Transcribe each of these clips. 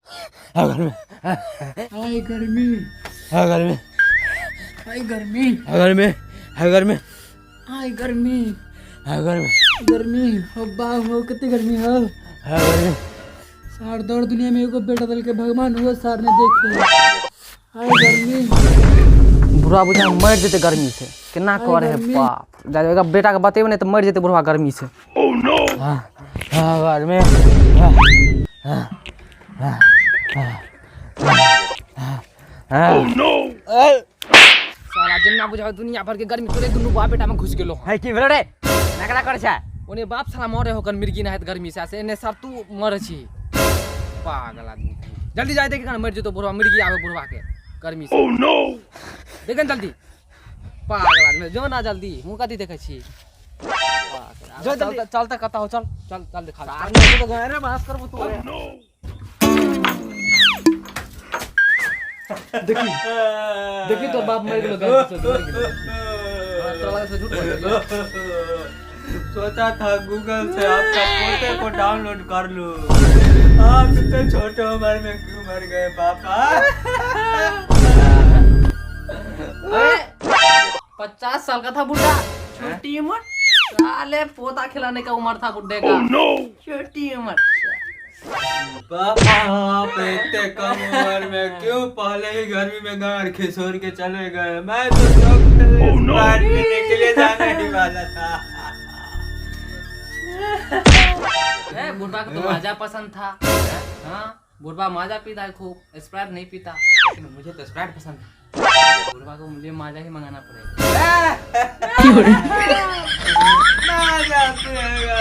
गर्मी। हाय गर्मी। हाय गर्मी। हाय गर्मी। हाय गर्मी। हाय गर्मी। हाय गर्मी। हाय गर्मी। गर्मी हो बाप हो, कितनी गर्मी हो। हाय गर्मी। सार दौड़ दुनिया में एगो बेटा दल के भगवान हुआ सार ने देखे। हाय गर्मी। बुढ़वा बुझा मरि जेतै गर्मी से, केना करे है गर्मी। बाप। जा जा, बेटा के बतेबै नहि तऽ मरि जेतै बुढ़वा गर्मी से। हाँ, हाँ, गर्मी। हाँ। साला जिन्ना बुझाओ दुनिया भर के गर्मी तोरे दुनू बाप बेटा में घुस गेलो। है की भेलो रे, नकरा कर छै? ओने बाप साला मरे होकर मिर्गी नहायत गर्मी से, एने सर तू मरे छी। पागल आदमी, जल्दी जाय देख, मरि जेतो बुढ़वा, मिर्गी आवे बुढ़वा के गर्मी से। देख न जल्दी, पागल आदमी, जो ना जल्दी, मुँह कथी देखै छी? जो जल्दी। चल चल त कतऽ हो, चल चल चल देखा। सार ने तो गए रे, माफ करबो तू। देखी देखी, तोर बाप मरि गेलो गर्मी से, मरि गेलो। तोरा लगे से झूठ बोल देलियौ? सोचा था गूगल से आपका पोते को डाउनलोड कर लूं, आप इतने छोटे उम्र में क्यों मर गए पापा? अरे 50 साल का था बुढ़ा, छोटी उम्र साले, पोता खिलाने का उम्र था बुढ़े का, छोटी उम्र। पापा, आप इतने कम उम्र में क्यों पहले ही गर्मी में गाड़ खिसोर के चले गए? मैं तो चौक पे स्प्राइट पीने के लिए जाने ही वाला था। ए, बुढ़वा को तो माजा पसंद था। हाँ, बुढ़वा माजा पीता है खूब, स्प्राइट नहीं पीता, लेकिन मुझे तो स्प्राइट पसंद है। बुढ़वा को मुझे माजा ही मंगाना पड़ेगा। माजा पिएगा।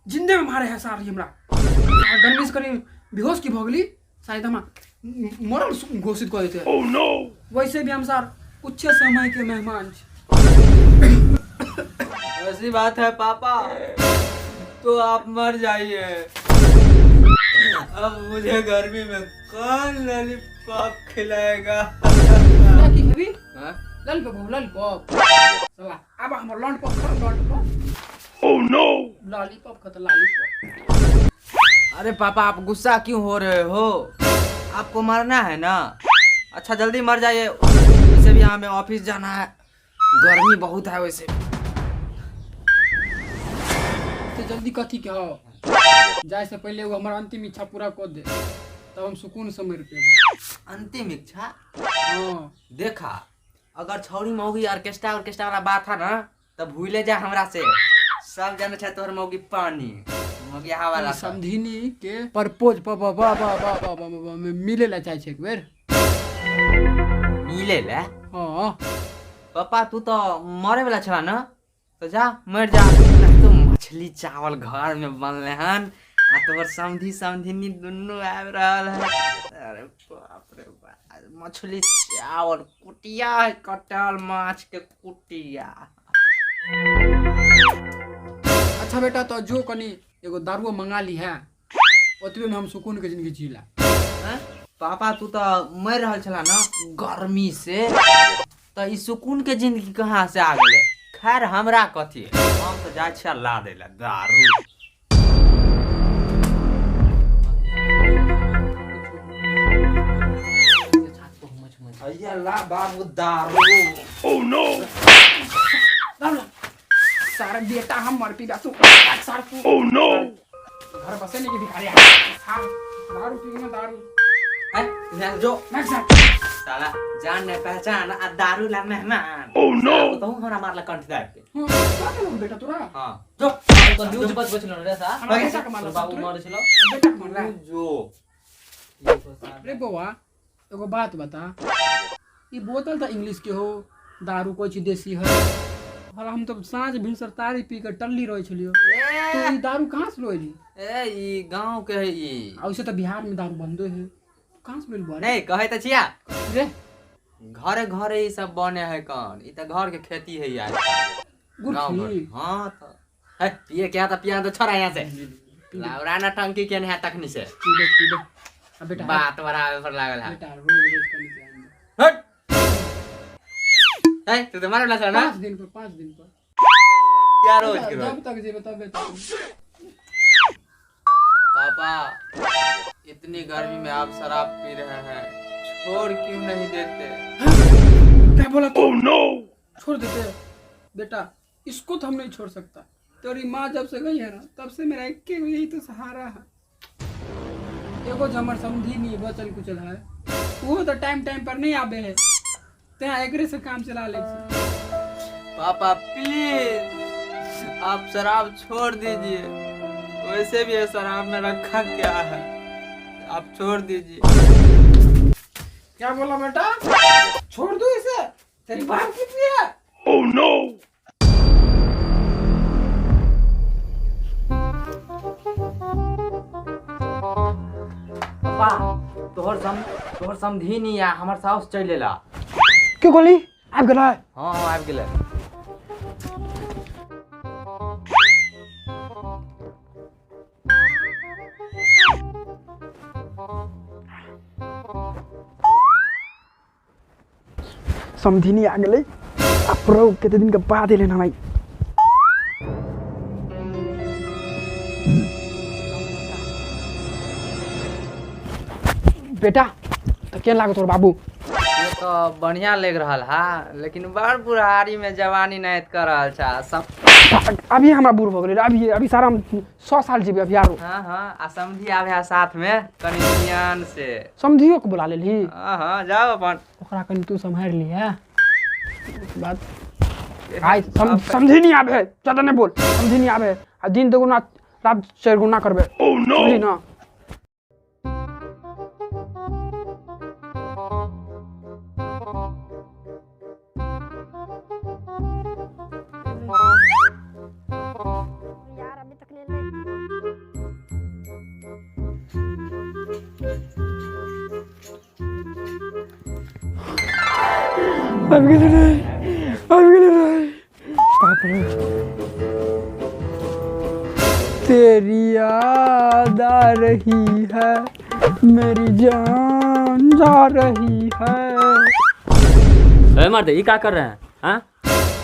जिंदे में मारे है सार हमरा। आ गर्मी से कनी बेहोश की भऽ गेली, शायद हमरा मरल घोषित कऽ देते। वैसे भी हम सार कुछ समय के मेहमान छी। ऐसी बात है पापा, तो आप मर जाइए। अब मुझे गर्मी में कौन लॉलीपॉप खिलाएगा? तोरा की खेबी? हाँ? लॉलीपॉप हो, लॉलीपॉप साला, आब हमर लॉलीपॉप खा, लॉलीपॉप। लॉलीपॉप खा तो लॉलीपॉप। अरे पापा, आप गुस्सा क्यों हो रहे हो? आपको मरना है ना? अच्छा जल्दी मर जाइए, वैसे भी हमें ऑफिस जाना है, गर्मी बहुत है वैसे। तो जल्दी कथी के हो? जाए से पहले वो हमर अंतिम इच्छा पूरा कर दे, तब हम सुकून से मर पेबो। अंतिम इच्छा? हाँ। देखा, अगर छौरी मौगी ऑर्केस्ट्रा ऑर्केस्ट्रा वाला बात है ना, तो भूले जा हमरा से। सब जाने छै तोहर मौगी पानी मौगी यहाँ वाला सब। समधिनी के प्रपोज प प प प प प प प में मिले ला चाहे छै एक बेर। मिले ले? हाँ। पापा, तू तो मरे वाला छला ना, तो जा मर जा। तो मछली चावल घर में बनले हन आ तोहर समधी समधिनी दुनू आबि रहल है। अरे बाप रे बाप, मछली चावल कुटिया है, कटल माछ के कुटिया। अच्छा बेटा, तो जो कनी एगो दारुओ मंगा ली है, ओतबे में हम सुकून के जिंदगी जीला। हैं? पापा, तू तो मर रहल छला ना गर्मी से, तो ई सुकून के जिंदगी कहाँ से आ गेलै? खैर, हमरा कथी, हम तो जाइ छियै ला दै ला दारू। भैया, ला बाबू दारू। सारा बेटा हम मर पीबा तू सार तू। घर बसे नहीं के भिखारी सार, दारू पी ना दारू। हैं? इधर जो मैं सार। साला जान ने पहचान आ दारू ला मेहमान। Oh no! तो हमरा मारला कंठ दाब के। हाँ, का केलौ बेटा तोरा? हां, जो। तो न्यूज बच बचलो रे सा। हमरा बेटा के मारला? तोर बाबू मरे छलो। बेटा के मारला। जो। रे बौआ, एगो बात बता, ई बोतल तो इंग्लिश के हो, दारू कोई चीज देसी है? और हम तो साँझ भिनसर तारी पी के टल्ली रहे छलियो, तो ई दारू कहाँ से लोली? ए, ई गांव के है ई। आ वैसे तो बिहार में दारू बंदो है, कहाँ से लोली बुआ? नहीं कहे त छिया। रे घरे घरे ई सब बने है कौन, ई त घर के खेती है यार, गाँव घर। गुरखी। हाँ तो है, पिए क्या त पिया तो छोड़ा यहाँ से, लावरा ना टंकी के है तखनी से। पी ले, पी ले। बेटा बात बढ़ावे पर लागल है। बेटा रोज रोज कनी के आन दे। हट ए तू तो मारे वाला छला ना। 5 दिन पर, 5 दिन पर यार रोज के रोज जब तक जेबे तब। पापा इतनी गर्मी में आप शराब पी रहे हैं, छोड़ क्यों नहीं देते? क्या बोला तू? Oh no! छोड़ देते बेटा, इसको तो हम नहीं छोड़ सकता। तेरी माँ जब से गई है ना तब से मेरा एक यही तो सहारा है। एगो जमर समझी नहीं बचल कुचल है, वो तो टाइम टाइम पर नहीं आबे है, त्या एकरे से काम चला ले। पापा प्लीज आप शराब छोड़ दीजिए, वैसे भी ये शराब में रखा क्या है, आप छोड़ दीजिए। क्या बोला बेटा? छोड़ दो इसे, तेरी बाप कितनी है? Oh no! पापा तोहर समझी नहीं आ, हमर साउस चल लेला। क्यों गोली आबि गेलै? हाँ हाँ आबि गेलै। समधिनी आ गेलै। अप्रो कते दिन के बाद एलै हमाई। बेटा तो केहन लागो तोर बाबू? ये तो बढ़िया लग रहा है, लेकिन बड़ बुढ़ारी में जवानी नहीं कर रहा छा सब। अभी हमरा बूढ़ हो गेलै, अभी अभी सारा हम 100 साल जीबे अभी आरो। हाँ हाँ आ समझी आबे है साथ में कनी ध्यान से। समझियो के बुला लेलही? हाँ हाँ जाओ अपन ओकरा कनी तू सम्हारि लिहे बात। आइ समझी नहीं आबे, ज्यादा नहीं बोल, समझी नहीं आबे आ दिन दोगुना रात 4 गुना करबे। Oh no! समझी ना? यार अभी तक नहीं। आबि गेलै रे, आबि गेलै रे, बाप रे। तेरी याद आ रही है, मेरी जान जा रही है। अरे मर्द ये क्या कर रहे हैं? हाँ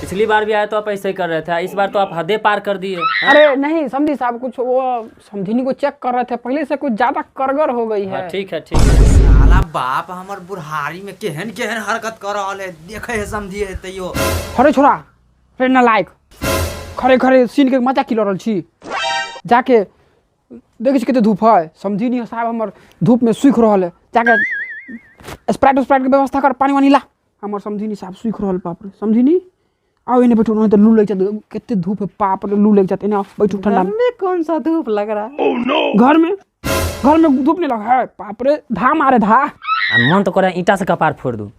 पिछली बार भी आए तो आप ऐसे ही कर रहे थे, इस बार तो आप हदें पार कर दिए। अरे नहीं समधी साहब, कुछ वो समधिनी को चेक कर रहे थे, पहले से कुछ ज्यादा करगर हो गई है। ठीक है ठीक है। साला बाप हमर बुढ़ारी में केहन केहन हरकत कर रहल है, देखे है समझी है तैयो। अरे छोरा रे नालायक, खरे खरे सीन के मजा की लड़ल छी, जाके देखै छी कते धूप है, समधिनी साहब हमर धूप में सूख रहल है, जाके स्प्राइट उस्प्राइट के व्यवस्था कर, पानी वानी ला। हमर समधिनी साहब सूख रहल, बाप रे। समधिनी आओ एने बैठू, नहीं तो लू लग जात, कते धूप है बाप रे, लू लग जात। एने आओ बैठू ठंडा में। में कौन सा धूप लग रहा है? Oh no! घर में, घर में धूप नहीं लगा है बाप रे, धा मारे धा। आ मन तो करे ईंटा से कपार फोड़ दू।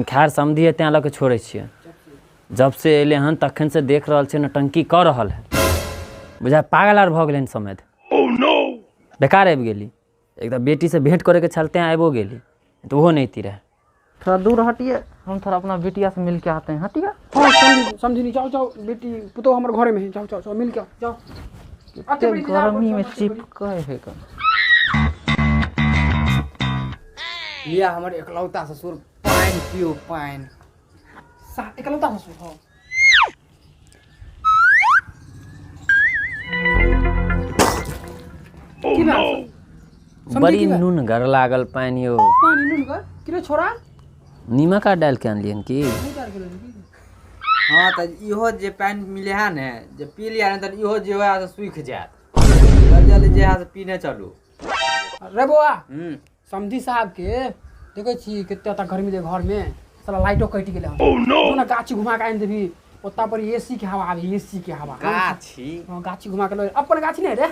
खैर समझी है तैं लऽ के छोड़ै छियै। जब से एलै हन तखन से देख रहल छियै नौटंकी कऽ रहल है, बुझा पागल आर भऽ गेलै हन समेत। Oh no! बेकार आबि गेली, एक तऽ बेटी से भेंट करैके छल तैं आबिओ गेली, तऽ ओहो नहि अयती रहए। थोड़ा दूर हटिए, हम थोड़ा अपना बिटिया से मिल के आते हैं। हटिए। हाँ समझी, जाओ जाओ बेटी पुतोह हमर घरे में है, जाओ जाओ जाओ मिल के आओ, जाओ। गर्मी में चिपक है का। लिया हमर एकलौता ससुर पानि पियो पानि। एकलौता ससुर? हाँ Oh no! बड़ी नूनगर लागल पानि यौ। पानि नूनगर? कि रे छोरा नीमक आर डालि के आनलियन की? हाँ तऽ इहो जे पानि मिले है ने, जे पी लिया ने तऽ इहो जे है से सूखि जायत। जल्दी जल्दी जे है से पीने चलू। रे बौआ समधी साहब के देखै छी कते एतऽ गर्मी दे घर में, साला लाइटो कटि गेलै हन। Oh no! तू ना गाछी घुमा के आनि देबही, ओत्ता पर एसी के हवा आबे, एसी के हवा। गाछी? हाँ गाछी घुमा के लऽ, अपन गाछी नहीं रे,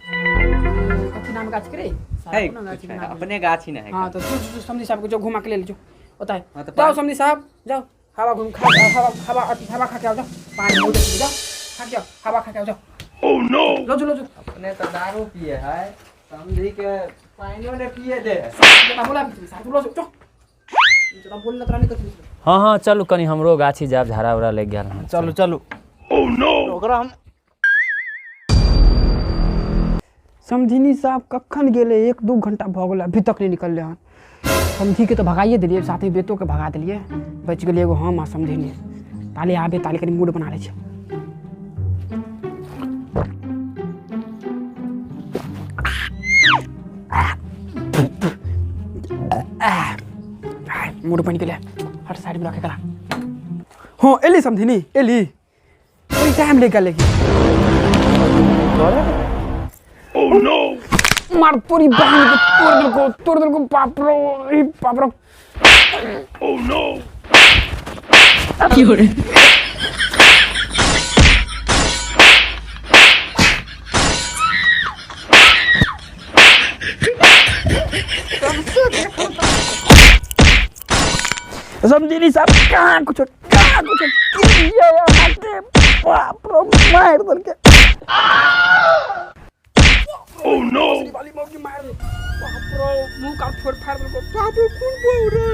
कथी नाम गाछी के रे? है अपना गाछी के नाम। अपने गाछी नहीं है। हाँ तो समधी साहब को जो घुमा के ले जो ओता है। हाँ, तो जाओ समधी साहब जाओ, हवा घूम खा, हवा हवा हवा खा के आओ, जाओ पानी मुँह दे, जाओ खा के आओ, हवा खा के आओ, जाओ। Oh no! लो जो लो जो। अपने तो दारू पिए है, समझी के पानियो ने पिए दे। जरा बोला साहब लो जो, जरा बोलना तोरा नहीं कथी। हाँ हाँ चलू कनी हमरो गाछी जाब, झाड़ा उड़ा लागि गेल हन। चलू चलू। Oh no! ओकरा हम समधिनी साहब कखन गेलै? 1-2 घंटा भऽ गेलै, अभी तक नहि निकललै हन। समधीके तऽ भगाइए देलियै, साथे बेटोके भगा देलियै। बचि गेलै एगो हम आ समधिनी। ताले आबे, ताले कनि मूड बना लै छै। मूड बनि गेलै, हर साइडमे रखे करा। हँ, एली समधिनी, एली। बड़ी टाइम लेके लेकिन मार तोरी बहन के, तोड़ देलको, तोड़ देलको। बाप रो, ई बाप रो। समझिनी साहब, कहाँ कुछ, कहाँ कुछ ये अहाँके? बाप रो, मारि देलकै। वाली मौकी मार दे। बाप रो, मुंह का फोड़ फाड़ देलको। बाप रो, खून बह रे।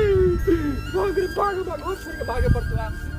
भाग रे, भाग, भाग। ओ छोड़ के भागे पड़तो।